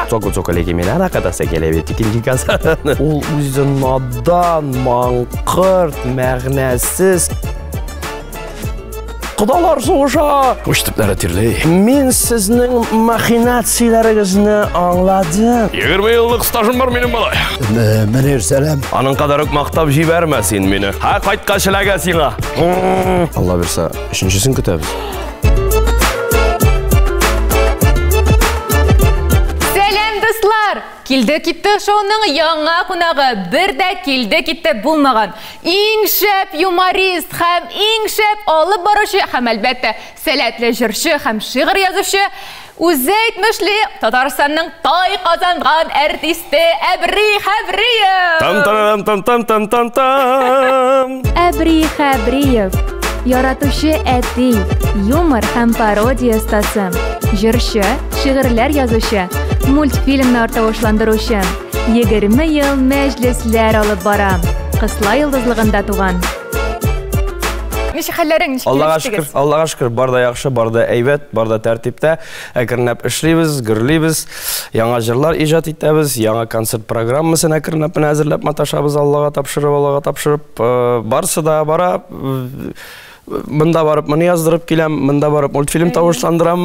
Цоку-цоку легименара кадаса келебет икенче казаны. Ул үзе надан, маңкырт, мәгънәсез. Кодалар сугыша! Уч төпләре тирли. Мин сезнең махинацияләрегезне аңладым. 20 еллык стажым бар минем, малай. Мөнир, сәлам. Аның кадәр үк мактап җибәрмә син мине. Һә, кайткач эләгә сиңа. Алла бирсә, өченчесен көтәбез. Сәлам, дуслар! Килде китте шоуның яңа кунагы бер дә килде китте булмаган. Иң шәп юморист һәм иң шәп алып баручы һәм әлбәттә сәләтле җырчы һәм шигырь язучы үзе әйтмешли Татарстанның тай казанган артисты Әбри Хәбриев. Там там там там там там там. Әбри Хәбриев яратучы әти, юмор һәм пародия остасы, җырчы, шигырьләр язучы, мультфильмнар тавышландыручы, 20 ел мәҗлесләр алып бара. Кысла йолдызлыгында туган. Ничек хәлләрең, ничек Аллага шөкер, Аллага шөкер, бар да яхшы, бар да әйбәт, бар да тәртиптә. Әкренләп эшлибез, гөрлибез, яңа җырлар иҗат итәбез, яңа концерт программасын әкренләп менә әзерләп маташабыз, Аллага тапшырып, Аллага тапшырып, барсы да бара. Монда барып моны яздырып киләм, монда барып мультфильм тавышландырам,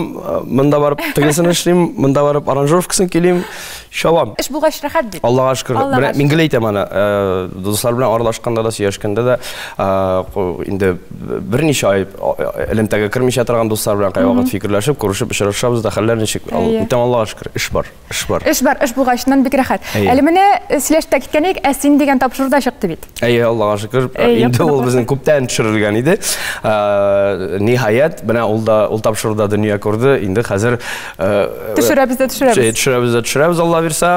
монда барып тегесен эшлим, монда барып аранжировкасын килим, чабам. Эш булгач рәхәт бит. Аллага шөкер. Менә мин гел әйтәм аны, дуслар белән аралашканда да, сөйләшкәндә дә, инде берничә ай элемтәгә кермичә торган дуслар белән кайвакыт фикерләшеп, күрешеп, очрашабыз да, хәлләр ничек? Үтәм, Аллага шөкер, эш бар, эш бар. Эш бар, эш булгачыннан бик рәхәт. Әле менә сөйләшеп тә киткән идек, ә син дигән тапшыру да чыкты бит. Әйе, Аллага шөкер, инде ул безнең күптән төшерелгән иде. Ниһаять, менә ул да, ул тапшыру да дөнья күрде. Инде хәзер төшерәбез дә төшерәбез. Төшерәбез дә төшерәбез, Алла бирсә,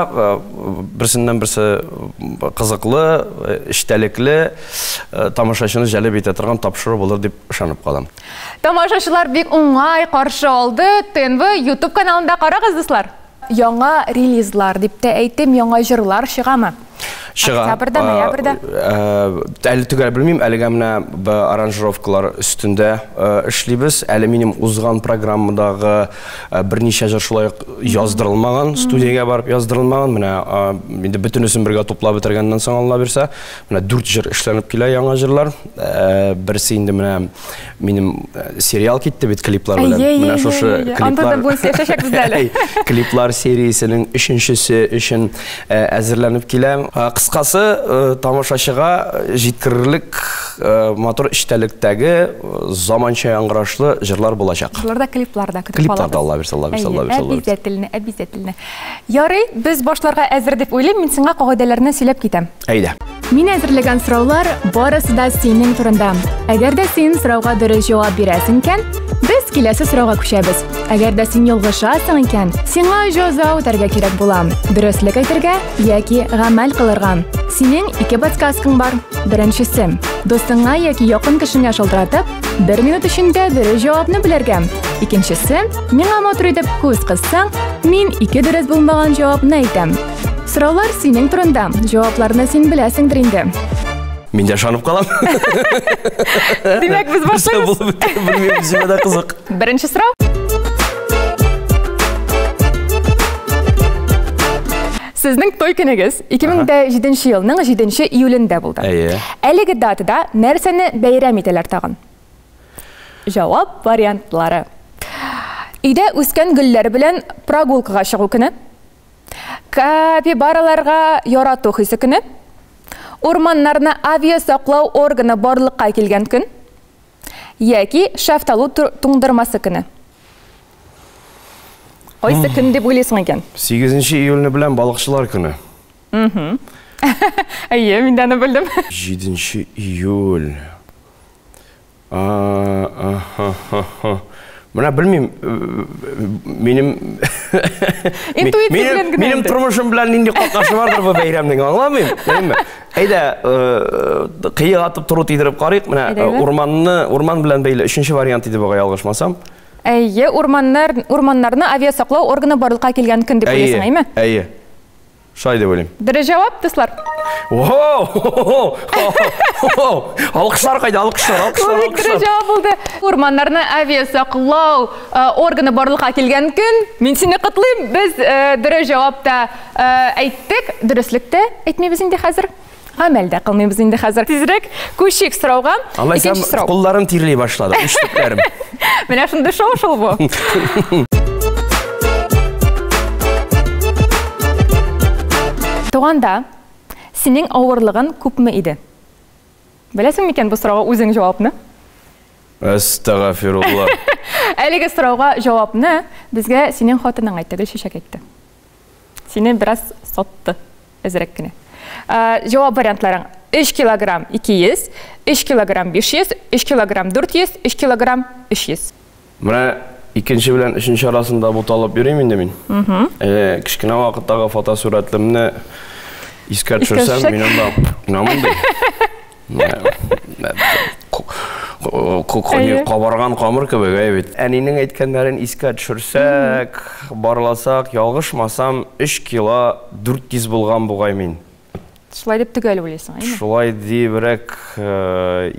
берсеннән берсе кызыклы, эчтәлекле, тамашачыны җәлеп итә торган тапшыру булыр дип ышанып калам. Тамашачылар бик уңай каршы алды. ТНВ YouTube каналында карагыз, дуслар. Яңа релизлар дип тә әйтем, яңа җырлар чыгамы? Чыга. Октябрьдә, ноябрьдә? Әле төгәл белмим, әлегә менә аранжировкалар өстендә эшлибез. Әле минем узган программадагы берничә җыр шулай ук яздырылмаган, студиягә барып яздырылмаган. Менә инде бөтенесен бергә туплап бетергәннән соң, Алла бирсә, менә 4 җыр эшләнеп килә, яңа җырлар. Берсе инде менә минем сериал китте бит клиплар белән. Менә шушы клиплар. Анда да бүген сөйләшәчәкбез әле. Клиплар сериясенең 3-нчесе өчен әзерләнеп килә. Кыскасы, тамашачыга җиткерерлек матур эчтәлектәге заманча яңгырашлы җырлар булачак. Җырлар да, клиплар да көтеп алабыз. Клиплар да, Алла бирсә, Алла бирсә, Алла бирсә, Алла бирсә. Обязательно, обязательно. Ярый, без башларга әзер дип уйлыйм, мин сиңа кагыйдәләрне сөйләп китәм. Әйдә. Мин әзерләгән сораулар барысы да синең турында. Әгәр дә син сорауга дөрес җавап бирәсең икән, без киләсе сорауга күчәбез. Әгәр дә син ялгышасың икән, сиңа җәза үтәргә кирәк була. Дөреслек әйтергә яки гамәл кылырга. Синең ике подсказкаң бар. Беренчесе: дустыңа яки якын кешеңә шалтыратып, бер минут эчендә дөрес җавапны белергә. Икенчесе: миңа матур итеп күз кыссаң, мин ике дөрес булмаган җавапны әйтәм. Сораулар синең турында, җавапларны син беләсеңдер инде. Мин дә ышанып калам. Димәк, без башлыйбыз. Белмим, үземә дә кызык. Беренче сорау. Сезнең той көнегез 2007 елның 7 июлендә булды. Әйе. Әлеге датада нәрсәне бәйрәм итәләр тагын? Җавап вариантлары. Өйдә үскән гөлләр белән прогулкага чыгу көне. Капибараларга ярату хисе көне. Урманнарны авиасаклау органы барлыкка килгән көн. Яки шәфталу туңдырмасы көне. Кайсы көн дип уйлыйсың икән? 8 июльне белән балыкчылар көне. Әйе, мин дә аны белдем. 7 июль. Менә белмим, минем интуиция белән генә. Минем тормышым белән нинди катнашы бардыр бу бәйрәмнең, аңламыйм. Әйме? Әйдә, кыйга атып тору тидереп карыйк. Менә урманны, урман белән бәйле 3-нче вариант иде бугай, ялгышмасам. Әйе, урманнарны авиасаклау органы барлыкка килгән көн дип уйлыйсың, әйме? Әйе. Шулай дип уйлыйм. Дөрес җавап, дуслар. Вау! Алкышлар кайда? Алкышлар, алкышлар, Бу бик дөрес алкышлар. җавап булды. Урманнарны авиасаклау э, органы барлыкка килгән көн. Мин сине котлыйм. Без э, дөрес җавап та э, әйттек. Дөреслектә әйтмибез инде хәзер. Гамәл дә кылмыйбыз инде хәзер. Тизрәк күчик сорауга. Алайса Икенче сорау. кулларым тирли башлады, уч төпләрем. Менә шундый шоу шул бу. Туганда синең авырлыгын күпме иде? Беләсең микән бу сорауга үзең җавапны? Әстәгафирулла. Әлеге сорауга җавапны безгә синең хатының әйтте, Гөлчәчәк әйтте. Сине бераз сатты, әзрәк кенә. Җавап вариантларың 3 килограмм 200, 3 килограмм 500, 3 килограмм 400, 3 килограмм 300. Менә икенче белән өченче арасында буталып йөрим инде мин. Кечкенә вакыттагы фотосурәтлемне искә төшерсәм, мин анда менә мондый. Кабарган камыр кебек, әй бит. Әнинең әйткәннәрен искә төшерсәк, барласак, ялгышмасам, 3 кило 400 булган бугай мин. Шулай дип төгәл уйлыйсың, әйме? Шулай диебрәк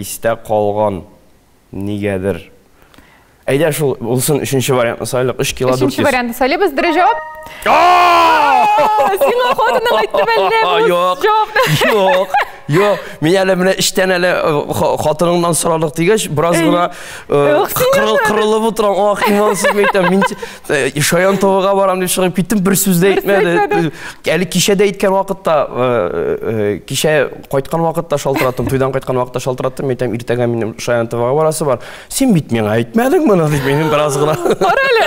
истә калган нигәдер. Әйдә шул булсын, өченче вариантны сайлык. 3 кило 400. Өченче вариантны сайлыйбыз. Дөрес җавап. Сиңа хатының әйтте мәллә бу Юк. җавапны? Юк. Юк. Мин әле менә эштән әле хатыныңнан сорадык дигәч, бераз гына кырылып утырам. Ах, имансыз мәйтәм. Мин Шаян ТВга барам дип чыгып киттем, бер сүз дә әйтмәде. Әле кичә дә әйткән вакытта, кичә кайткан вакытта шалтыраттым, туйдан кайткан вакытта шалтыраттым, әйтәм, иртәгә минем Шаян ТВга барасы бар. Син бит миңа әйтмәдең моны, дип минем бераз гына. Кара әле.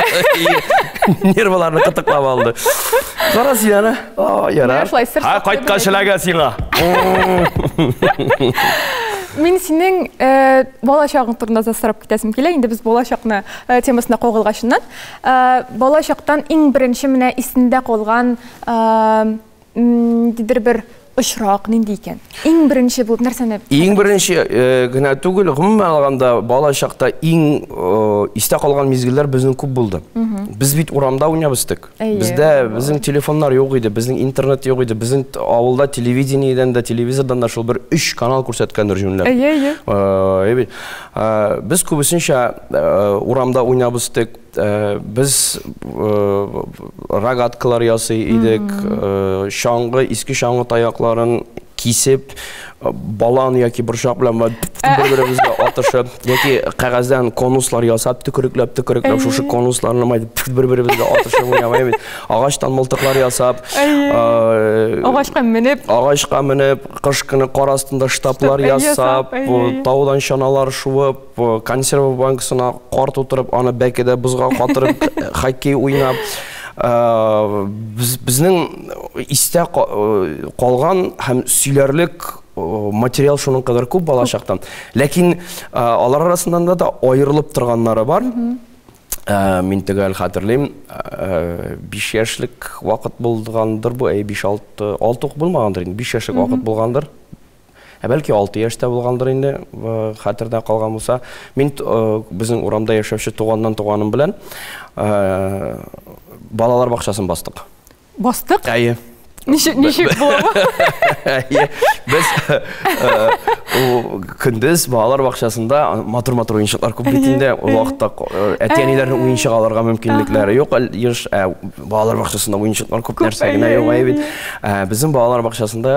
Нервыларны кытыклап алды. Кара син аны. О, ярар. Менә шулай сер Ха, кайткач эләгә сиңа. Мин синең э, бала чагың турында да сорап китәсем килә. Инде без бала чакны э, темасына кагылгачыннан. Э, бала чактан иң беренче менә исендә калган э, ниндидер бер очрак нинди икән? Иң беренче булып нәрсәне? Иң беренче э, генә түгел, гомумән алганда бала чакта иң э, истә калган мизгелләр безнең күп булды. Без бит урамда уйнап үстек. Бездә безнең телефоннар юк иде, безнең интернет юк иде, безнең авылда телевидениедән дә, телевизордан да шул бер өч канал күрсәткәндер җүнләп. Әйе, әйе. Э, Без күбесенчә урамда уйнап үстек. Без рогаткалар ясый идек, чаңгы, иске чаңгы таякларын кисеп, балан яки борчак белән бер-беребезгә атышып, яки кәгазьдән конуслар ясап, төкерекләп, төкерекләп, шушы конусларны бер-беребезгә атышып уйнап, агачтан мылтыклар ясап, агачка менеп, агачка менеп, кыш көне кар астында штаблар ясап, таудан чаналар шуып, консерва банкасына кар тутырып, аны бәкедә бозга катырып, хоккей уйнап, безнең истә калган һәм сөйләрлек материал шуның кадәр күп бала чактан. Ләкин алар арасыннан да аерылып торганнары бар. Мин төгәл хәтерлим, 5 яшьлек вакыт булгандыр бу, әй 5-6, 6 ук булмагандыр инде, 5 яшьлек вакыт булгандыр. Ә бәлки 6 яшьтә булгандыр инде, хәтердә калган булса. Мин безнең урамда яшәүче туганнан туганым белән балалар бакчасын бастык. Бастык? Әйе. Ничек, ничек була бу? Әйе. Без көндез балалар бакчасында матур-матур уенчыклар күп бит инде. Ул вакытта әти-әниләрнең уенчык алырга мөмкинлекләре юк. Еш балалар бакчасында уенчыклар күп нәрсә генә юк әйе бит. Безнең балалар бакчасында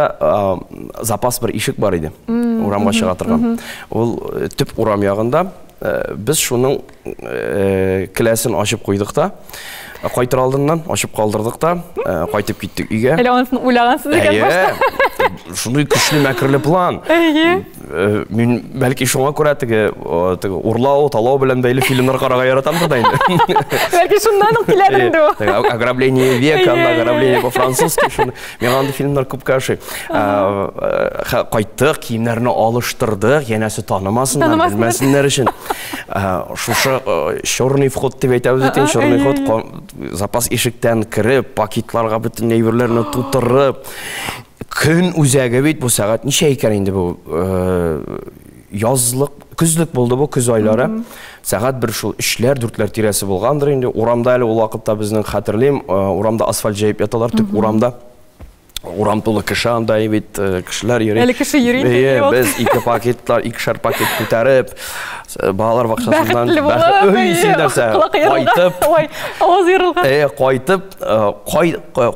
запас бер ишек бар иде. Урамга чыга торган. Ул төп урам ягында. Без шуның келәсен ачып куйдык та, кайтыр алдыннан ачып калдырдык та, кайтып киттек өйгә. Әле анысын уйлагансыз икән башта. Шундый көчле мәкерле план. Әйе. Мин бәлки шуңа күрә теге теге урлау, талау белән бәйле фильмнар карарга яратамдыр да инде. Бәлки шуннан ук киләдер инде ул. Ограбление века, ограбление по-французски. Миңа андый фильмнар күпкә ошый. Кайттык, киемнәрне алыштырдык, янәсе танымасыннар, белмәсеннәр өчен. Шушы черный вход дип әйтәбез бит инде, черный вход, запас ишектән кереп, пакетларга бөтен әйберләрне тутырып, көн үзәге бит бу сәгать ничә икән инде бу? Язлык, көзлек булды бу, көз айлары. Сәгать бер шул өчләр, дүртләр тирәсе булгандыр инде. Урамда әле ул вакытта безнең хәтерлим, урамда асфальт җәеп яталар, төп урамда. Урам тулы кеше анда бит, кешеләр йөри. Әле кеше йөри. Әйе, без ике пакетлар, икешәр пакет күтәреп, балалар бакчасыннан бәхетле булып, кайтып, ой, авыз ерылган. Әйе, кайтып,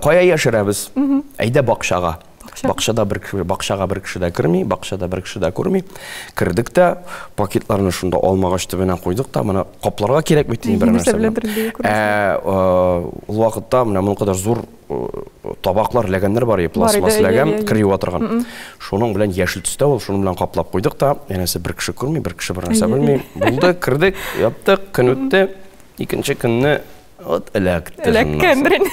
кая яшерәбез? Әйдә бакчага. Бакчада бер кеше, бакчага бер кеше дә керми, бакчада бер кеше дә күрми. Кердек тә, пакетларны шунда алмагач төбенә куйдык та, менә капларга кирәк бит инде бер нәрсә. Ул вакытта менә моның кадәр зур табаклар, ләгәннәр бар, пластмасс ләгән, кер юа торган. Шуның белән яшел төстә ул, шуның белән каплап куйдык та, янәсе бер кеше күрми, бер кеше бер нәрсә белми. Булды, кердек, яптык, көн үтте. Икенче көнне вот эләкте. Эләккәндер инде.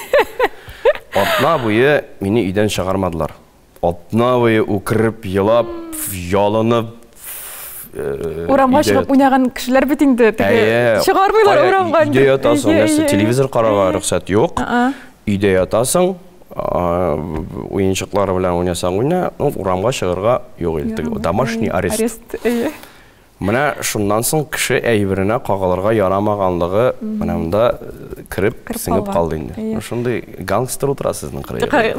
Атна буе мине өйдән чыгармадылар. Атна буе үкереп, елап, ялынып, урамга чыгып уйнаган кешеләр бит инде, теге чыгармыйлар урамга. Өйдә ятасың, нәрсә, телевизор карарга рөхсәт юк. Өйдә ятасың, уенчыклар белән уйнасаң уйна, ну, урамга чыгарга юк инде. Домашний арест. Менә шуннан соң кеше әйберенә кагылырга ярамаганлыгы менә монда кереп сеңеп калды инде. Шундый гангстер утыра сезнең кырыйда.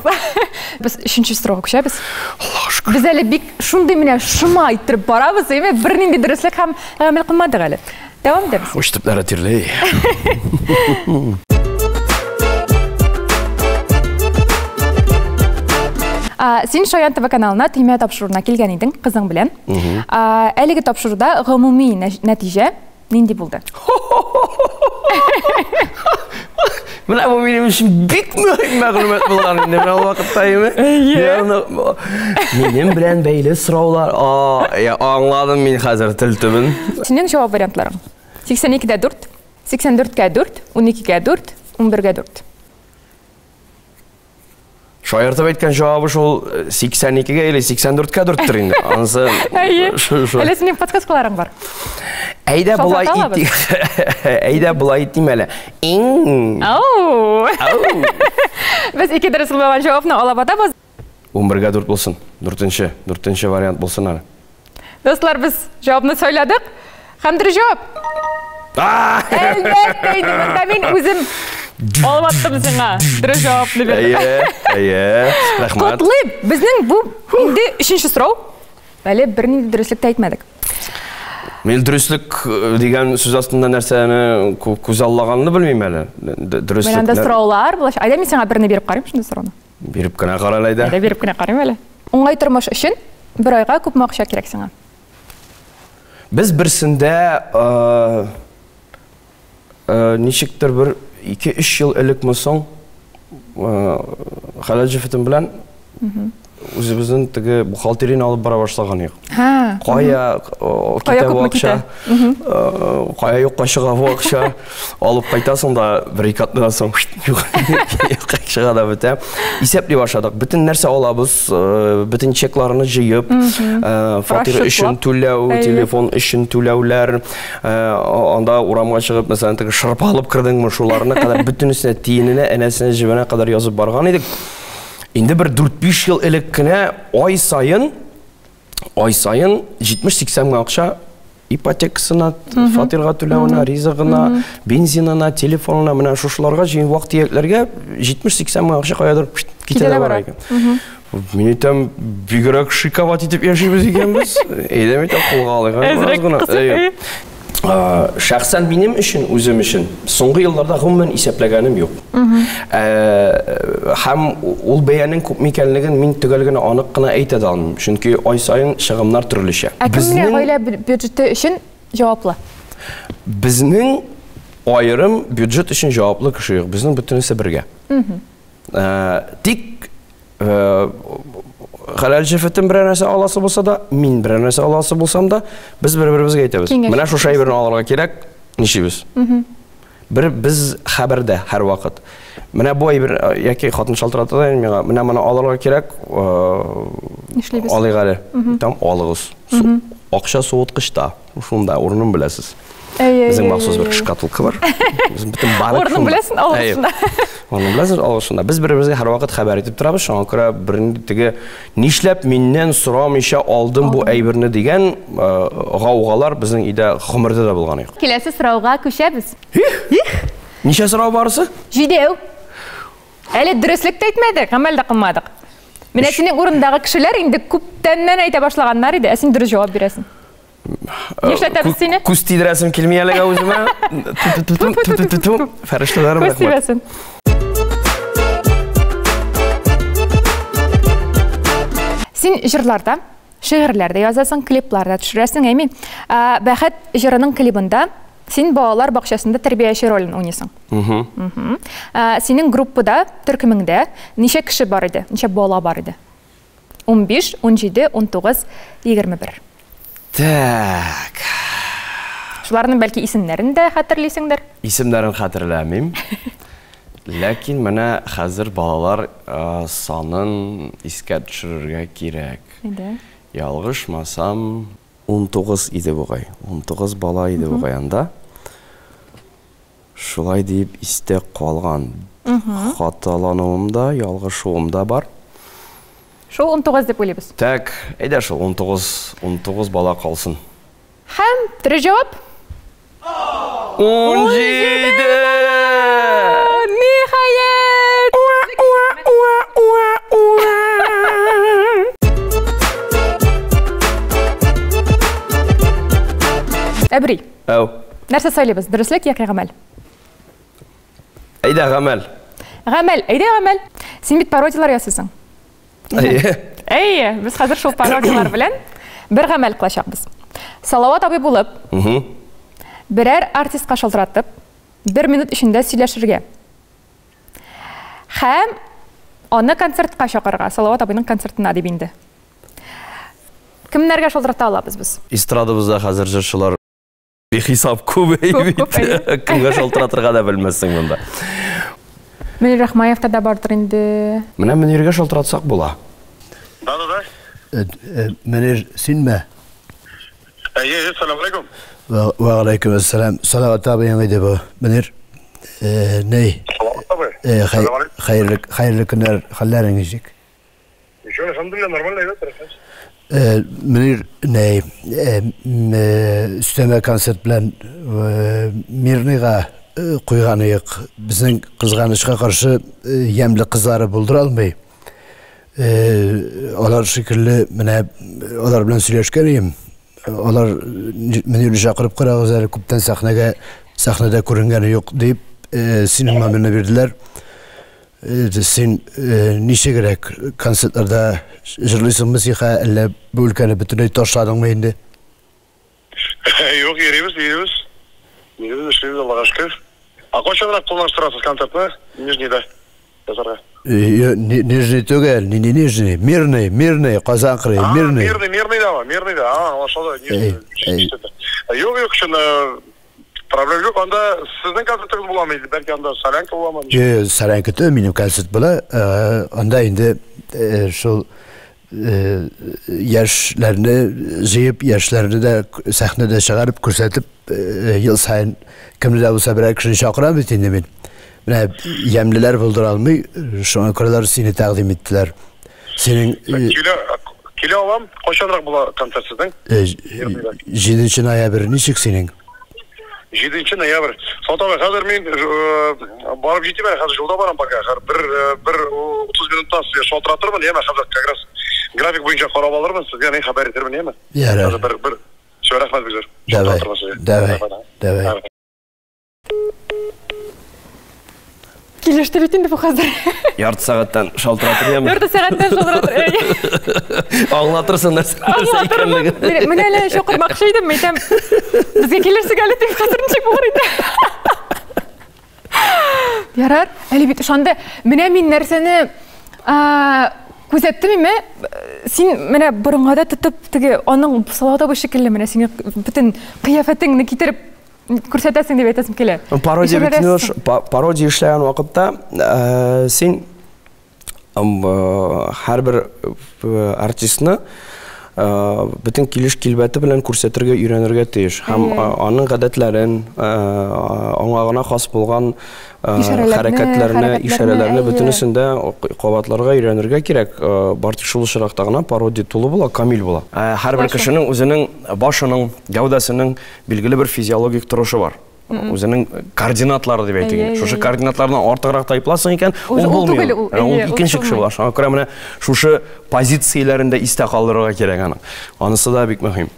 Без өченче сорауга күчәбез. Аллага шөкер. Без әле бик шундый менә шома иттереп барабыз, әйме, бернинди дөреслек һәм гамәл кылмадык әле. Дәвам итәбез. Уч төпләре тирли. Син Шаян ТВ каналына төймә тапшыруына килгән идең кызың белән. Әлеге тапшыруда гомуми нәтиҗә нинди булды? Менә бу минем өчен бик мөһим мәгълүмат булган инде менә ул вакытта, әйеме? Минем белән бәйле сораулар. Аңладым мин хәзер тел төбен. Синең җавап вариантларың: 82-дә 4, 84-кә 4, 12-гә 4, 11-гә 4. Шаяртып әйткән җавабы шул 82-гә или 84-кә 4-тер инде. Анысы шул. Әле синең подсказкаларың бар. Әйдә болай итик. Әйдә болай итим әле. Ау! Без ике дөрес булган җавапны алып атабыз. 11-гә 4 булсын. Дүртенче, дүртенче вариант булсын әле. Дуслар, без җавапны сайладык. Һәм дөрес җавап. Әлбәттә инде, монда мин үзем алып аттым сиңа. Дөрес җавапны бирдем. Әйе, әйе. Рәхмәт. Котлыйм. Безнең бу инде өченче сорау. Әле бернинди дөреслек тә әйтмәдек. Мин дөреслек дигән сүз астында нәрсәне күзаллаганны белмим әле. Дөреслек. Менә анда сораулар булачак. Әйдә мин сиңа берне биреп карыйм шундый сорауны. Биреп кенә кара әле, әйдә. Әйдә биреп кенә карыйм әле. Уңай тормыш өчен бер айга күпме акча кирәк сиңа? Без берсендә ничектер бер 2-3 ел элекме соң хәләл җефетем белән үзебезнең теге бухгалтерияне алып бара башлаган идек. Кая китә бу акча, кая юкка чыга бу акча, алып кайтасың да бер ике атнадан соң юкка чыга да бетә. Исәпли башладык. Бөтен нәрсә алабыз, бөтен чекларны җыеп, фатир өчен түләү, телефон өчен түләүләр, анда урамга чыгып, мәсәлән, теге шырпы алып кердеңме, шуларны кадәр бөтенесенә тиененә, энәсенә, җебенә кадәр язып барган идек. Инде бер 4-5 ел элек кенә ай саен, ай саен 70-80 мең акча ипотекасына, фатирга түләвенә, ризыгына, бензинына, телефонына, менә шушыларга җыен вак-төякләргә 70-80 мең акча каядыр китә дә бара икән. Мин әйтәм, бигрәк шиковать итеп яшибез икәнбез. Әйдә, әйтәм, кулга алыйк. Әзрәк кысып. Шәхсән минем өчен, үзем өчен, соңгы елларда гомумән исәпләгәнем юк. Һәм ул бәянең күпме икәнлеген мин төгәл генә анык кына әйтә дә алмыйм. Чөнки ай саен чыгымнар төрлечә. Ә кем менә гаилә бюджеты өчен җаваплы? Безнең аерым бюджет өчен җаваплы кеше юк. Безнең бөтенесе бергә. Тик хәләл җефетем берәр нәрсә аласы булса да, мин берәр нәрсә аласы булсам да, без бер-беребезгә әйтәбез. Менә шушы әйберне алырга кирәк, нишлибез? Бер без хәбәрдә һәрвакыт. Менә бу әйбер яки хатын шалтырата да миңа, менә моны алырга кирәк, нишлибез? Алыйк әле. Там алыгыз. Акча суыткычта, шунда урынын беләсез. Безнең махсус бер шкатулка бар. Безнең бөтен банк Урынын беләсең, алыгыз шунда. Урынын беләсең, алыгыз шунда. Без бер-беребезгә һәрвакыт хәбәр итеп торабыз, шуңа күрә бернинди теге нишләп миннән сорамыйча алдым бу әйберне дигән гаугалар безнең өйдә гомердә дә булган юк. Киләсе сорауга күчәбез. Их! Ничә сорау барысы? 7. Әле дөреслек тә әйтмәдек, гамәл дә кылмадык. Менә синең урындагы кешеләр инде күптәннән әйтә башлаганнар иде, ә син дөрес җавап бирәсең. Нишләтәбез сине? Күз тидерәсем килми әлегә үземә. Фәрештәләрем рәхмәт. Күз тибәсен. Син җырларда, шигырьләр дә язасың, клиплар да төшерәсең, әйме? Бәхет җырының клибында син балалар бакчасында тәрбияче ролен уйныйсың. Синең группада, төркемеңдә ничә кеше бар иде? Ничә бала бар иде? 15, 17, 19, 21. Так. Шуларның бәлки исемнәрен дә хәтерлисеңдер? Исемнәрен хәтерләмим. Ләкин менә хәзер балалар санын искә төшерергә кирәк. Әйдә. Ялгышмасам, 19 иде бугай. 19 бала иде бугай анда. Шулай диеп истә калган. Хаталануым да, ялгышуым да бар. Шул 19 дип уйлыйбыз. Так, әйдә шул 19, 19 бала калсын. Һәм дөрес җавап? 17! Ниһаять! Әбри. Әү. Нәрсә сайлыйбыз? Дөреслек яки гамәл? Әйдә гамәл. Гамәл, әйдә гамәл. Син бит пародияләр ясыйсың. Әйе. Әйе, без хәзер шул пародияләр белән бер гамәл кылачакбыз. Салават абый булып, берәр артистка шалтыратып, бер минут эчендә сөйләшергә. Һәм аны концертка чакырырга, Салават абыйның концертына дип инде. Кемнәргә шалтырата алабыз без? Эстрадабызда хәзер җырчылар бихисап күп бит. Кемгә шалтыратырга да белмәссең монда. Мөнир Рахмаевта да бардыр инде. Менә Мөниргә шалтыратсак була. Да, да, да. Мөнир, синме? Әйе, әйе, сәлам алейкум. Ва алейкум ассалам. Салават абыең иде бу. Мөнир, ней? Салават абый. Хәерле, хәерле көннәр, хәлләрең ничек? Ничего, әлхәмдүлилләһ, нормально әйбәт, рәхмәт. Мөнир, ней, өстәмә концерт белән Мирныйга куйган ыек. Безнең кызганычка каршы ямьле кызлары булдыра алмый. Алар шикелле менә алар белән сөйләшкән идем. Алар Мөнирне чакырып карагыз әле, күптән сәхнәгә сәхнәдә күренгәне юк дип, синең номерны бирделәр. Син ничегрәк концертларда җырлыйсыңмы сиха, әллә бу өлкәне бөтенләй ташладыңмы инде? Юк, йөрибез, йөрибез. Йөрибез, эшлибез, Аллага шөкер. Ә кайчанрак планлаштырасыз концертны Нижнийда язарга? Нижний түгел, не Нижний, Мирный, Мирный, Казан кырые, Мирный. Мирный, Мирныйдамы? Мирныйда, а, аңлашылды, Нижний. Юк, юк, чын Проблем юк, анда сезнең концертыгыз буламы или бәлки анда солянка буламы? Юк, солянка түгел, минем концерт була. Анда инде шул яшьләрне җыеп, яшьләрне дә сәхнәдә чыгарып, күрсәтеп, ел саен кемне дә булса берәр кешене чакырам бит инде мин. Менә ямьлеләр булдыра алмый, шуңа күрә сине тәкъдим иттеләр. Синең Килә, килә алам. Кайчанрак була концерт сезнең? 7 ноябрь ничек синең? 7 ноябрь. Салават абый, хәзер мин барып җитим әле, хәзер юлда барам пока. Хәзер бер бер 30 минуттан сезгә шалтыратырмын, яме, хәзер как раз график буенча карап алырмын, сезгә ни хәбәр итермен, яме. Ярар. Хәзер бер бер Все, рәхмәт бик зур. Давай. Давай. Давай. Килеште бит инде бу хәзер. Ярты сәгатьтән шалтыратыр яме. Ярты сәгатьтән шалтыратыр. Аңлатырсың нәрсә нәрсә икәнлеген. Менә әле чакырмакчы идем, әйтәм. Безгә килерсең әле дип хәзер ничек булыр иде. Ярар, әле бит ышанды. Менә мин нәрсәне күзәттем име? Син менә борынга да тотып, теге аның Салават абый шикелле менә синең бөтен кыяфәтеңне китереп күрсәтәсең дип әйтәсем килә. Пародия бит пародия эшләгән вакытта син һәрбер артистны бөтен килеш килбәте белән күрсәтергә өйрәнергә тиеш һәм аның гадәтләрен, аңа гына хас булган хәрәкәтләрне, ишарәләрне бөтенесен дә кабатларга өйрәнергә кирәк. Бар тик шул очракта гына пародия тулы була, камил була. Һәрбер кешенең үзенең башының, гәүдәсенең билгеле бер физиологик торышы бар. Үзенең координатлары дип әйтик. Шушы координатлардан артыграк тайпыласың икән, ул булмый. Ул икенче кеше була. Шуңа күрә менә шушы позицияләрен дә истә калдырырга кирәк аның. Анысы да бик мөһим.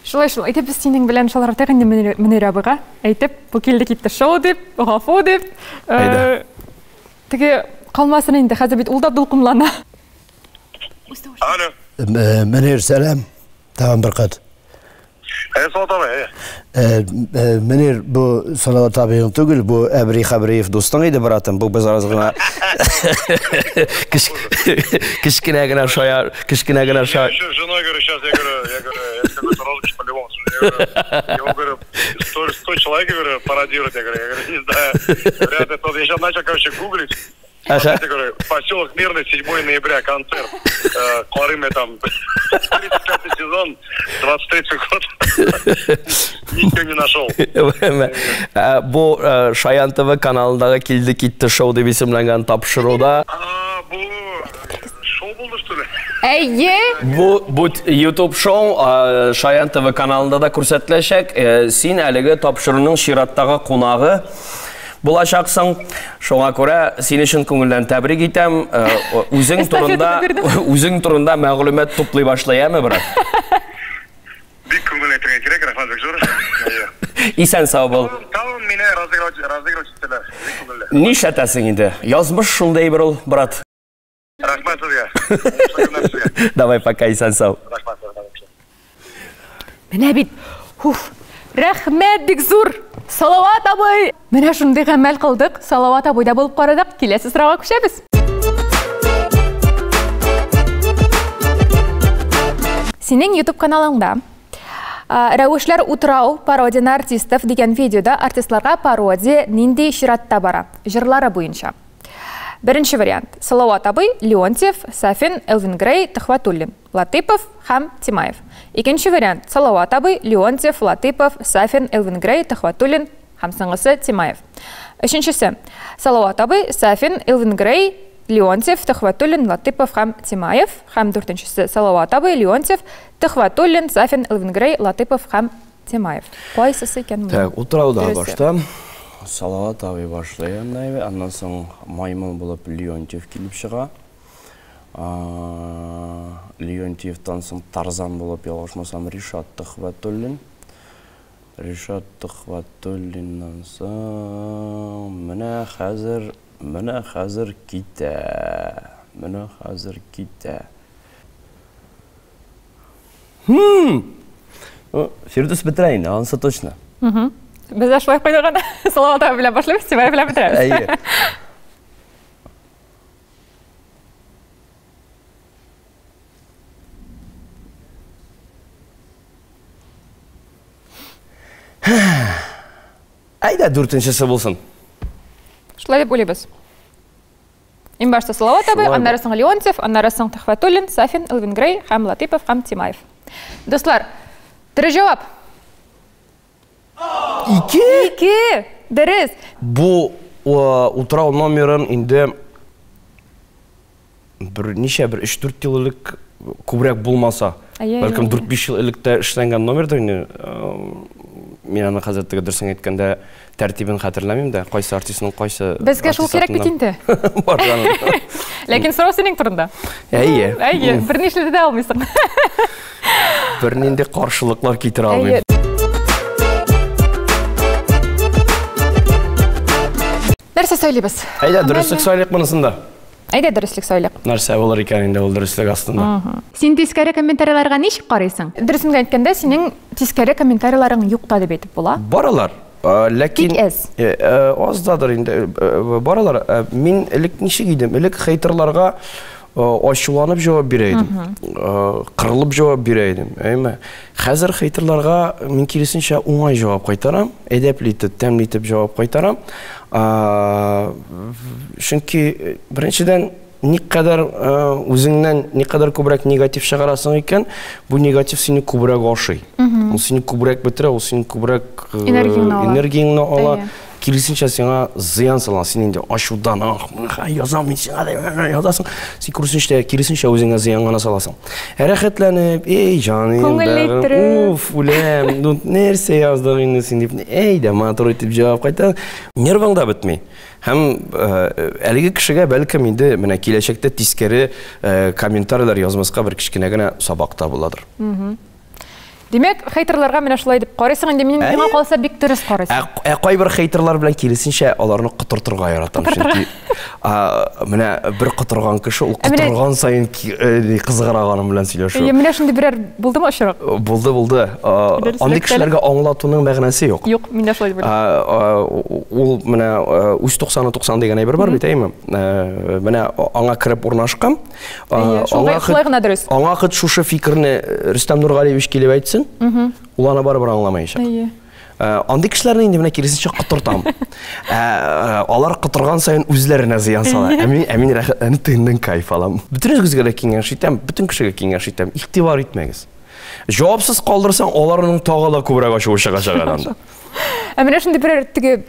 Шулай шул. Әйтеп без синең белән шалтыратыйк инде Мөнир абыйга. Әйтеп, бу килде китте шоу дип, гафу дип. Әйдә. Теге калмасын инде, хәзер бит ул да дулкынлана. Алло. Мөнир, сәлам. Тагын бер кат. Әйе, Салават абый, әйе. Мөнир, бу Салават абыең түгел, бу Әбри Хәбриев дустың иде, братым. Бу без аз гына кечкенә генә шая, кечкенә генә шая. Еще женой говорю, сейчас я говорю, я говорю, я какой-то розыгрыш по-любому. Я говорю, я говорю, 100 человек, я говорю, пародирует, я говорю, не знаю. Вряд ли тот. Я сейчас начал, короче, гуглить. Ага. Я говорю, поселок Мирный, 7 ноября, концерт. Карыйм там 35 сезон, 23 год. Ничего не нашел. Бу Шаян ТВ каналындагы Килде китте шоу дип исемләнгән тапшыруда. Бу шоу булды, что ли? Әйе. Бу бу YouTube шоу Шаян ТВ каналында да күрсәтеләчәк. Син әлеге тапшыруның чираттагы кунагы булачаксың. Шуңа күрә сине чын күңелдән тәбрик итәм. Үзең турында үзең турында мәгълүмат туплый башла, яме, брат? Бик күңел әйтергә кирәк, рәхмәт бик зур. Исән сау бул. Тагын мине разыграть разыграть иттеләр. Бик күңелле. Нишләтәсең инде? Язмыш шундый бер ул, брат. Рәхмәт сезгә. Уңышлы көннәр сезгә. Давай, пока, исән сау. Рәхмәт. Менә бит. Уф. Рәхмәт бик зур. Салават абый. Менә шундый гамәл кылдык. Салават абыйда булып карадык. Киләсе сорауга күчәбез. Синең YouTube каналыңда Рәвешләр утрау пародия на артистов дигән видеода артистларга пародия нинди чиратта бара? Җырлары буенча. Беренче вариант. Салават абый, Леонтьев, Сафин, Элвин Грей, Төхвәтуллин, Латыпов һәм Тимаев. Икенче вариант. Салават абый, Леонтьев, Латыпов, Сафин, Элвин Грей, Төхвәтуллин һәм соңгысы Тимаев. Өченчесе. Салават абый, Сафин, Элвин Грей, Леонтьев, Төхвәтуллин, Латыпов һәм Тимаев. Һәм дүртенчесе. Салават абый, Леонтьев, Төхвәтуллин, Сафин, Элвин Грей, Латыпов һәм Тимаев. Кайсысы икән моның? Так, утрауда Дөресе. башта Салават абый башлый анда, аннан соң маймыл булып Леонтьев килеп чыга. Леонтьевтан соң Тарзан булып, ялгышмасам, Ришат Төхвәтуллин. Ришат Төхвәтуллиннан соң менә хәзер, менә хәзер китә. Менә хәзер китә. Хм. Ну, Фирдүс бетерә инде, анысы точно. Без дә шулай куйдык. Салават абый белән башлыйбыз, Тимаев белән бетерәбез. Әйе. Әйдә, дүртенчесе булсын. Шулай дип уйлыйбыз. Иң башта Салават абый, Шулай аннары соң Леонтьев, аннары соң Төхвәтуллин, Сафин, Элвин Грей һәм Латыпов һәм Тимаев. Дуслар, дөрес җавап. Ике? Ике! Дөрес. Бу утрау номерын инде бер ничә бер 3-4 ел элек күбрәк булмаса, бәлкем 4-5 ел элек тә эшләнгән номердыр инде. Мин аны хәзер теге дөресен әйткәндә тәртибен хәтерләмим дә, кайсы артистның кайсы Безгә шул кирәк бит инде. Барганын. Ләкин сорау синең турында. Әйе. Әйе, берни эшләтә дә алмыйсың. Бернинди каршылыклар китерә алмыйм. Нәрсә сөйлибез? Әйдә, дөреслек сөйлик монысында. Әйдә, дөреслек сөйлик. Нәрсә булыр икән инде ул дөреслек астында? Син тискәре комментарийларга ничек карыйсың? Дөресен генә әйткәндә, синең тискәре комментарийларың юк та дип әйтеп була. Бар алар. Ләкин Бик әз. Аздадыр инде. Бар алар. Мин элек ничек идем? Элек хейтерларга ачуланып җавап бирә идем. Кырылып җавап бирә идем. Әйме? Хәзер хейтерларга мин киресенчә уңай җавап кайтарам, әдәпле итеп, тәмле итеп җавап кайтарам. Чөнки беренчедән никадәр үзеңнән никадәр күбрәк негатив чыгарасың икән, бу негатив сине күбрәк ашый. Ул сине күбрәк бетерә, ул сине күбрәк энергияңне ала. Энергияңне ала. Киресенчә, сиңа зыян сала. Син инде ачудан, ах, язам мин сиңа дип язасың. Син киресенчә, киресенчә үзеңә зыян гына саласың. Ә рәхәтләнеп, эй, җаным, Күңелле уф, үләм, ну нәрсә яздың инде син дип, әй дә матур итеп җавап кайта. Нервың да бетми. Һәм әлеге кешегә бәлкем инде менә киләчәктә тискәре комментарийлар язмаска бер кечкенә генә сабак та буладыр. Димәк, хейтерларга менә шулай дип карыйсың инде, мин миңа калса бик дөрес карыйсың. Ә кайбер хейтерлар белән киресенчә аларны котыртырга яратам, чөнки менә бер котырган кеше ул котырган саен кызыграк аның белән сөйләшү. Әйе, менә шундый берәр булдымы очрак? Булды, булды. Андый кешеләргә аңлатуның мәгънәсе юк. Юк, мин дә шулай дип уйлыйм. Ул менә үз туксаны туксан дигән әйбер бар бит, әйеме? Менә аңа кереп урнашкан. Шулай гына дөрес. Аңа хет шушы фикерне Рөстәм Нургалиевич килеп әйтсен, ул аны барыбер аңламаячак. Андый кешеләрне инде менә киресенчә котыртам. Алар котырган саен үзләренә зыян сала. Ә мин, ә мин рәхәтләнеп тегеннән кайф алам. Бөтенегезгә дә киңәш итәм, бөтен кешегә киңәш итәм, игътибар итмәгез. Җавапсыз калдырсаң, аларның тагы да күбрәк ачуы чыгачак әле анда. Ә менә шундый берәр теге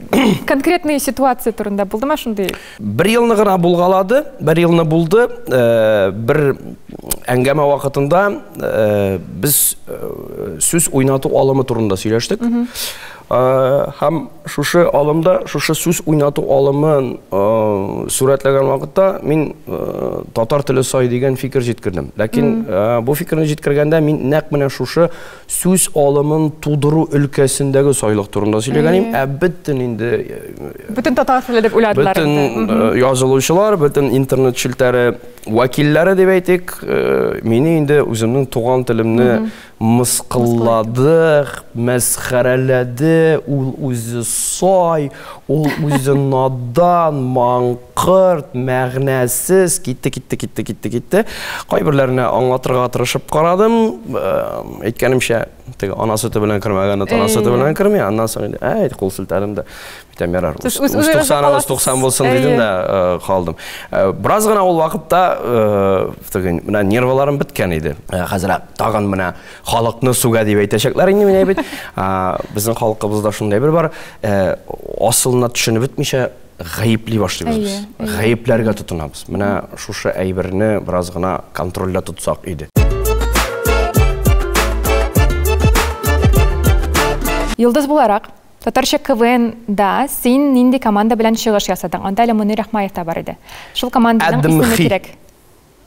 конкретный ситуация турында булдымы шундый? Бер елны гына булгалады, бер елны булды. Бер әңгәмә вакытында без сүз уйнату алымы турында сөйләштек. Һәм шушы алымда, шушы сүз уйнату алымын сурәтләгән вакытта мин татар теле сай дигән фикер җиткердем. Ләкин бу фикерне җиткергәндә мин нәкъ менә шушы сүз алымын тудыру өлкәсендәге сайлык турында сөйләгән идем. Ә бөтен инде бөтен татар теле дип уйладылар. Бөтен язылучылар, бөтен интернет челтәре вәкилләре дип әйтик, мине инде үземнең туган телемне мыскыллады, мәсхәрәләде, ул үзе сай, ул үзе надан, маңкырт, мәгънәсез, китте, китте, китте, китте, китте. Кайберләренә аңлатырга тырышып карадым. Әйткәнемчә, теге ана сөте белән кермәгәнне тана сөте белән керми, аннан соң инде, әй, кул селтәдем дә. Әйтәм, ярар, үз 90, үз 90 булсын дидем дә калдым. Бераз гына ул вакытта теге менә нервыларым беткән иде. Хәзер тагын менә халыкны сүгә дип әйтәчәкләр инде менә бит. Безнең халкыбызда шундый бер бар, асылына төшенеп бетмичә гаепли башлыйбыз без. Гаепләргә тотынабыз. Менә шушы әйберне бераз гына контрольдә тотсак иде. Йолдыз буларак, Татарча КВН-да син нинди команда белән чыгыш ясадың? Анда әле Мөнир Рахмаев та бар иде. Шул команданың исеме кирәк.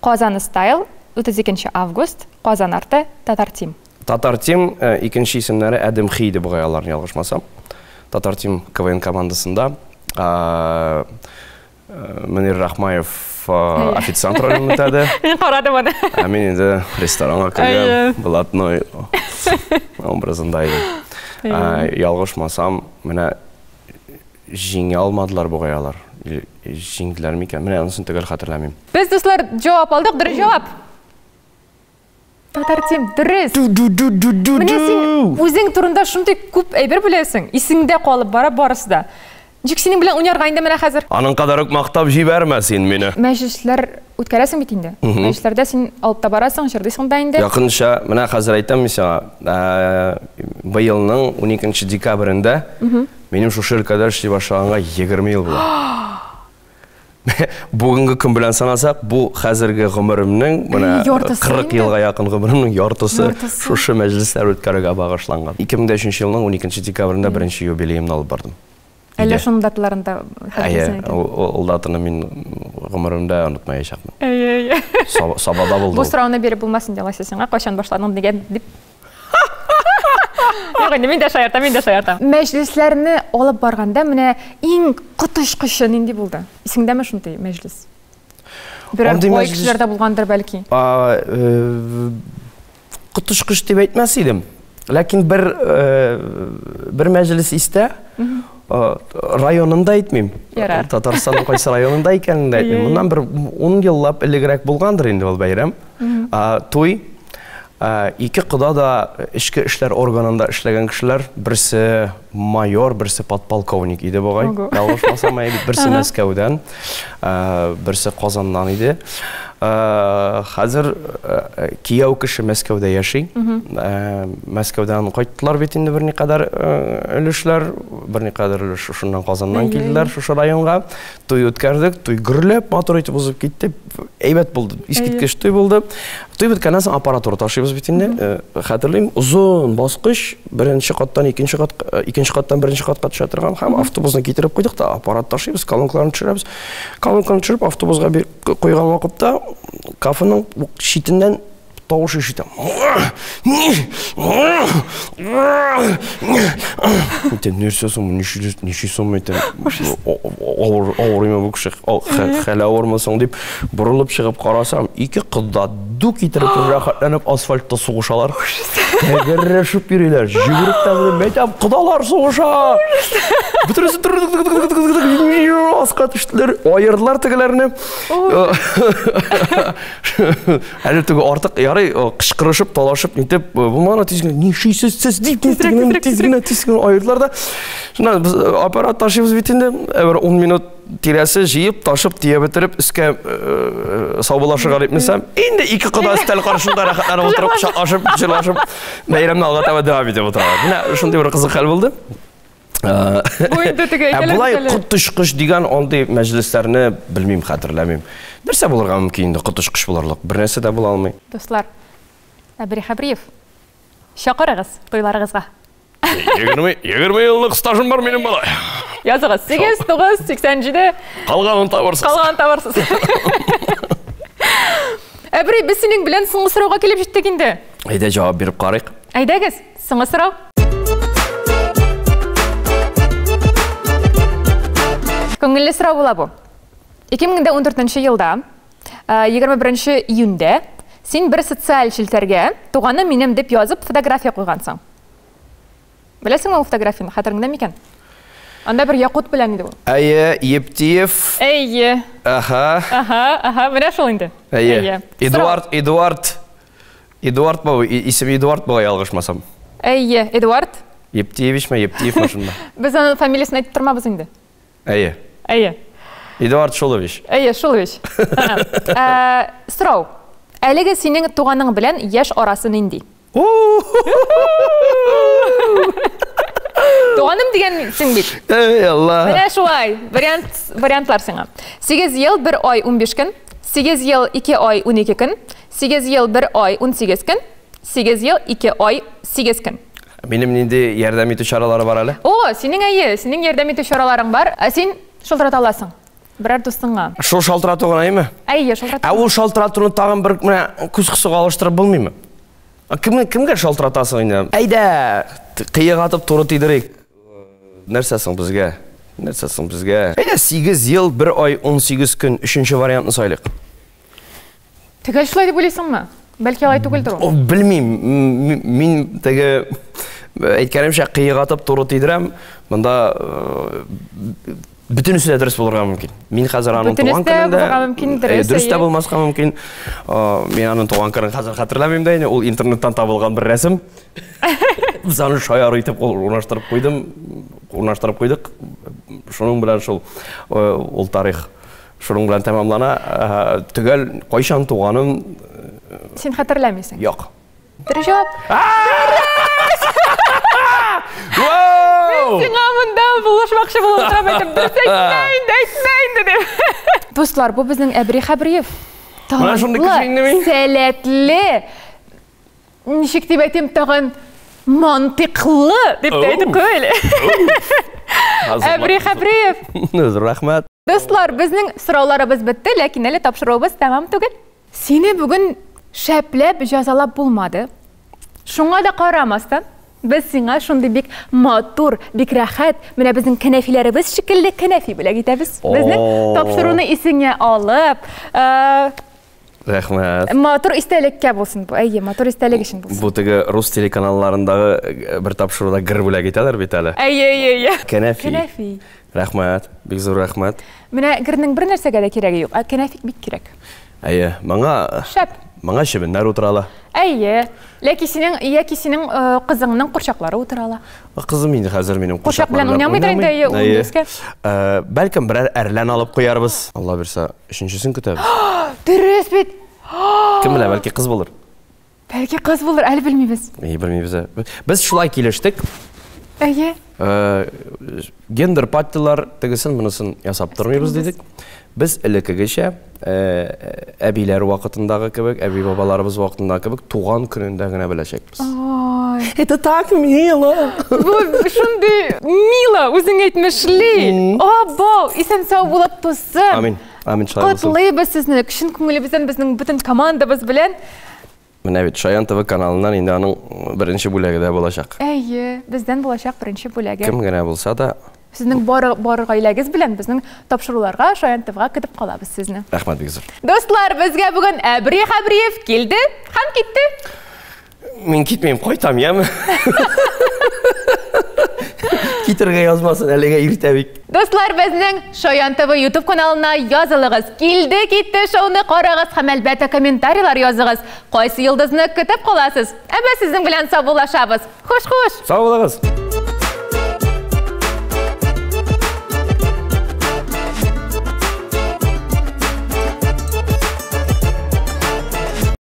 Казан Стайл, 32 август, Казан арты, Татар Тим. Татар Тим, икенче исемнәре Әдемхи иде бугай аларны, ялгышмасам. Татар Тим КВН командасында Мөнир Рахмаев официант ролен үтәде. Мин карадым аны. Ә мин инде ресторанга кергән блатной образында идем. Ялгышмасам, менә җиңә алмадылар бугай алар. Җиңделәр микән? Менә анысын төгәл хәтерләмим. Без, дуслар, җавап алдык, дөрес җавап. Татар Тим, дөрес. Менә син үзең турында шундый күп әйбер беләсең, исеңдә калып бара барысы да. Ничек синең белән уйнарга инде менә хәзер? Аның кадәр үк мактап җибәрмә син мине. Мәҗлесләр үткәрәсең бит инде. Мәҗлесләрдә син алып та барасың, җырлыйсың да инде. Якынча, менә хәзер әйтәм мин сиңа, быелның 12 декабрендә минем шушы өлкәдә эшли башлаганга 20 ел була. Бүгенге көн белән санасак, бу хәзерге гомеремнең, менә 40 елга якын гомеремнең яртысы шушы мәҗлесләр үткәрүгә багышланган. 2003 елның 12 декабрендә беренче юбилеемны алып бардым. Әллә шуның даталарын да хәтерлисең икән? Ул датаны мин гомеремдә онытмаячакмын. Әйе, әйе. Сабада булды. Бу сорауны биреп булмас инде, алайса сиңа кайчан башладың дигән дип. Юк инде, мин дә шаяртам, мин дә шаяртам. Мәҗлесләрне алып барганда менә иң коточкычы нинди булды? Исеңдәме шундый мәҗлес? Берәр бай кешеләрдә булгандыр бәлки. Коточкыч дип әйтмәс идем. Ләкин бер бер мәҗлес истә. Районын да әйтмим. Ярар. Татарстанның кайсы районында икәнен дә әйтмим. Моннан бер 10 еллап элегрәк булгандыр инде ул бәйрәм. Туй. Ике кода да эчке эшләр органында эшләгән кешеләр, берсе майор, берсе подполковник иде бугай. Ялгышмасам, әйе, берсе Мәскәүдән, берсе Казаннан иде. Хәзер кияү кеше Мәскәүдә яши. Мәскәүдән кайттылар бит инде берникадәр өлешләр, берникадәр өлеш шушыннан Казаннан килделәр шушы районга. Туй үткәрдек, туй гөрләп, матур итеп узып китте. Әйбәт булды, искиткеч туй булды. Туй беткәннән соң аппаратура ташыйбыз бит инде. Хәтерлим, озын баскыч, беренче каттан икенче кат, икенче каттан беренче катка төшә торган һәм автобусны китереп куйдык та аппарат ташыйбыз, колонкаларны төшерәбез. Колонканы төшереп автобусга куйган вакытта кафеның читеннән тавыш ишетәм. Әйтәм, нәрсә соң, ничә соң, әйтәм, авырыймы бу кеше, хәле авырмы соң дип, борылып чыгып карасам, ике кыз да ду китереп рәхәтләнеп асфальтта сугышалар. Тәгәрәшеп йөриләр, йөгереп тә белмим, әйтәм, кодалар сугыша! Бөтенесе аска төштеләр, аердылар тегеләрне. Әле теге артык ярый кычкырышып, талашып, нитеп, булмаган тиз генә нишисез сез дип тиз генә, тиз генә, тиз генә аердылар да. Шуннан без аппарат ташыйбыз бит инде, бер 10 минут тирәсе җыеп, ташып, тия бетереп, өскә саубуллашырга дип менсәм, инде ике кода өстәл каршында рәхәтләнеп утырып, кочаклашып, җырлашып, бәйрәмне алга таба дәвам итеп утыралар. Менә шундый бер кызык хәл булды. Бу инде теге Ә болай коточкыч дигән андый мәҗлесләрне белмим, хәтерләмим. Нәрсә булырга мөмкин инде коточкыч булырлык? Бер нәрсә дә була алмый. Дуслар, Әбри Хәбриев, чакырыгыз туйларыгызга. 20, 20 еллык стажым бар минем бала. Языгыз. 8, 9, 87. Калганын табарсыз. Калганын табарсыз. Әбри, без синең белән соңгы сорауга килеп җиттек инде. Әйдә җавап биреп карыйк. Әйдәгез, соңгы сорау. Күңелле сорау була бу. 2014 елда, 21 июньдә син бер социаль челтәргә туганым минем дип язып фотография куйгансың. Беләсеңме ул фотографияне? Хәтереңдә микән? Анда бер якут белән иде ул. Әйе, Ептиев. Әйе. Аха. Аха, аха, менә шул инде. Әйе. Эдуард, Эдуард. Эдуард бу, исеме Эдуард була ялгышмасам. Әйе, Эдуард. Ептиевичме, Ептиевме шунда. Без аның фамилиясен әйтеп тормабыз инде. Әйе. Әйе. Эдуард Шулович. Әйе, Шулович. Сорау. Әлеге синең туганың белән яшь арасы нинди? Туганым дигәнсең бит. Эй, Алла. Менә шулай. Вариант, вариантлар сиңа. 8 ел 1 ай 15 көн, 8 ел 2 ай 12 көн, 8 ел 1 ай 18 көн, 8 ел 2 ай 8 көн. Минем нинди ярдәм итү чаралары бар әле? О, синең әйе, синең ярдәм итү чараларың бар. Ә син шылтырата аласың. Берәр дустыңа. Шул шалтырату гына әйме? Әйе, шалтырату. Ә ул шалтыратуны тагын бер менә күз кысуга алыштырып булмыймы? Кем, кемгә шалтыратасың инде? Әйдә, кыек атып туры тидерик. Нәрсә соң безгә? Нәрсә соң безгә? Әйдә, 8 ел, 1 ай, 18 көн, өченче вариантны сайлыйк. Төгәл шулай дип уйлыйсыңмы? Бәлки алай түгелдер ул. Белмим. Мин теге әйткәнемчә кыек атып туры тидерәм. Монда Бөтенесе дә дөрес булырга мөмкин. Мин хәзер аның туган көнендә булырга мөмкин, дөрес. Дөрес тә булмаска мөмкин. Мин аның туган көнен хәзер хәтерләмим дә инде. Ул интернеттан табылган бер рәсем. Без аны шаяру итеп урнаштырып куйдым, урнаштырып куйдык. Шуның белән шул ул тарих шуның белән тәмамлана. Төгәл кайчан туганын Син хәтерләмисең. Юк. Дөрес җавап. Мин сиңа монда булышмакчы булып утырам, әйтеп, дөрес әйтмә инде, әйтмә инде дип. Дуслар, бу безнең Әбри Хәбриев. Менә шундый кеше инде мин. Сәләтле, ничек дип әйтим тагын, мантыйклы дип тә әйтеп куй әле. Әбри Хәбриев. Рәхмәт. Дуслар, безнең сорауларыбыз бетте, ләкин әле тапшыруыбыз тәмам түгел. Сине бүген шәпләп җәзалап булмады. Шуңа да карамастан, без сиңа шундый бик матур, бик рәхәт, менә безнең кәнәфиләребез шикелле кәнәфи бүләк итәбез. Безнең тапшыруны исеңә алып, Рәхмәт. Матур истәлеккә булсын бу. Әйе, матур истәлек өчен булсын. Бу теге рус телеканалларындагы бер тапшыруда гер бүләк итәләр бит әле. Әйе, әйе, әйе. Кәнәфи. Кәнәфи. Рәхмәт, бик зур рәхмәт. Менә гернең бер нәрсәгә дә кирәге юк, ә кәнәфи бик кирәк. Әйе, моңа Шәп. Моңа чебеннәр утыра ала. Әйе. Ләки синең яки синең кызыңның курчаклары утыра ала. Кызым инде хәзер минем курчак белән уйнамыйдыр инде, әйе, ул үскән. Бәлкем берәр әрлән алып куярбыз. Алла бирсә, өченчесен көтәбез. Дөрес бит. Кем белә, бәлки кыз булыр. Бәлки кыз булыр, әле белмибез. И, белмибез. Без шулай килештек. Әйе. Гендер паттилар тегесен монысын ясап тормыйбыз дидек. Без элеккегечә әбиләр вакытындагы кебек, әби бабаларыбыз вакытындагы кебек туган көнендә генә беләчәкбез. Ой. Это так мило. Бу шундый мило, үзең әйтмешли. Абау, исән-сау булып тусын. Амин. Амин, шулай булсын. Котлыйбыз сезне, чын күңелебездән безнең бөтен командабыз белән. Менә бит Шаян ТВ каналыннан инде аның беренче бүләге дә булачак. Әйе, бездән булачак беренче бүләге. Кем генә булса да. Сезнең бар, бар гаиләгез белән безнең тапшыруларга Шаян ТВга көтеп калабыз сезне. Рәхмәт бик зур. Дуслар, безгә бүген Әбри Хәбриев килде һәм китте. Мин китмим, кайтам, яме. Китергә язмасын, әлегә иртә бик. Дуслар, безнең Шаян ТВ YouTube каналына язылыгыз. Килде китте шоуны карагыз һәм әлбәттә комментарийлар языгыз. Кайсы йолдызны көтеп каласыз? Ә без сезнең белән саубуллашабыз. Хуш-хуш. Сау булыгыз.